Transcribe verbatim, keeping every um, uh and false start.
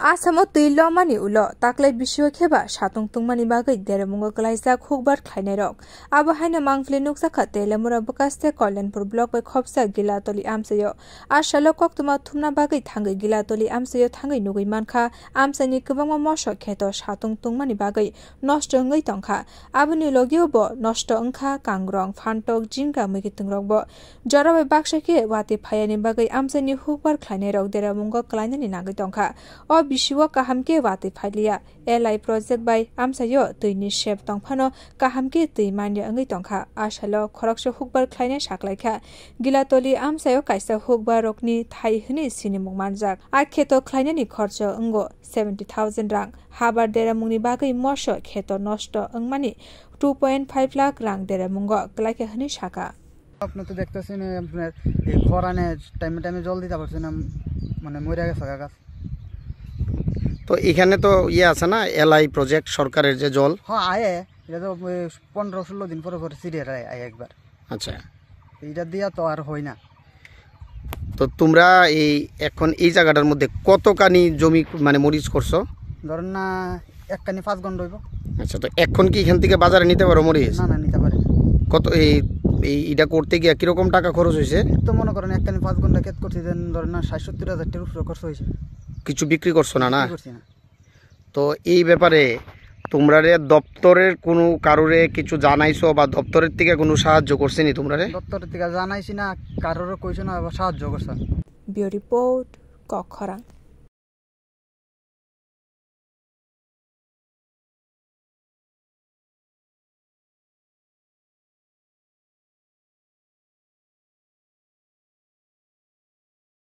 Asamo twi lomani ulo taklai bisio kheba satung tungmani bagwi deremungo klaijak hukbar khlainairok. Abo haino mangpili nukjakha Telemura bwkaste Kalyanpur block bai khopsa Gilatoli amchaio. A salo koktwma thumna bagwi thangwi Gilatoli amchaio thangwi nugwi mankha, amchaini kwbangma mosok kheto satung tungmani bagwi nosto wngwi tongkha. Aboni logio bo nosto wngkha kangrong, phantok, jingga, mwkhwtwng rokbo. Jora bai baksa khe watwi phaiani bagwi amchaini hukbar khlainairok deramungo klainani nangwi tongkha. O bisio kaham khe watwi phailiya. L I project bai amchaio twini sep tongphano kaham khe twi manya wngwi tongkha. A salo khoroksa hukbar khlainai saklaikha. Gilatoli amchaio kaisa hukbar rokni thai hwnwi sinimung manjak. A kheto khlainani khorcho wngo seventy thousand rang. Habar deramungni bagwi moso kheto nosto wngmani two point five lakh rang deramungo klaikha hwnwi sakha. আপনি তো দেখতেছেন, এই আপনার এই খরানে টাইমে টাইমে জল দিতে পারছে না, মানে মরে গেছে গা গাছ। তো এখানে তো ইয়ে আছে না, এলআই প্রজেক্ট সরকারের যে জল? হ্যাঁ, আয়ে। এটা তো ওই পনেরো ষোলো দিন পরে পরে সিরিয়াল আয়, আয় একবার। আচ্ছা। এটা দিয়া তো আর হয় না। তো তোমরা এই এখন এই জায়গাটার মধ্যে কতখানি জমি মানে মরিচ করছো? ধরেন না, এক কানি পাঁচ ঘন্টা হইব। আচ্ছা, তো এখন কি এখান থেকে বাজারে নিতে পারো মরিচ? না, না, নিতে পারি না। কত এই, এই এটা করতে গিয়া কিরকম টাকা খরচ হয়েছে? তো মনে করেন, এক কানি পাঁচ ঘন্টা ক্ষেত করছি, দেন ধরেন না, ষাট সত্তর হাজার টাকার উপরে খরচ হয়েছে। কিছু বিক্রি করছো না, না? বিক্রি করছি না। তো এই ব্যাপারে তোমরারে দপ্তরের কোনো কারোরে কিছু জানাইছো বা দপ্তরের থেকে কোনো সাহায্য করছেনি তোমরারে? দপ্তরের থেকে জানাইছি না, কারোরে কইছে না, আবার সাহায্য করছে না। Bureau Report, Kokkhorang.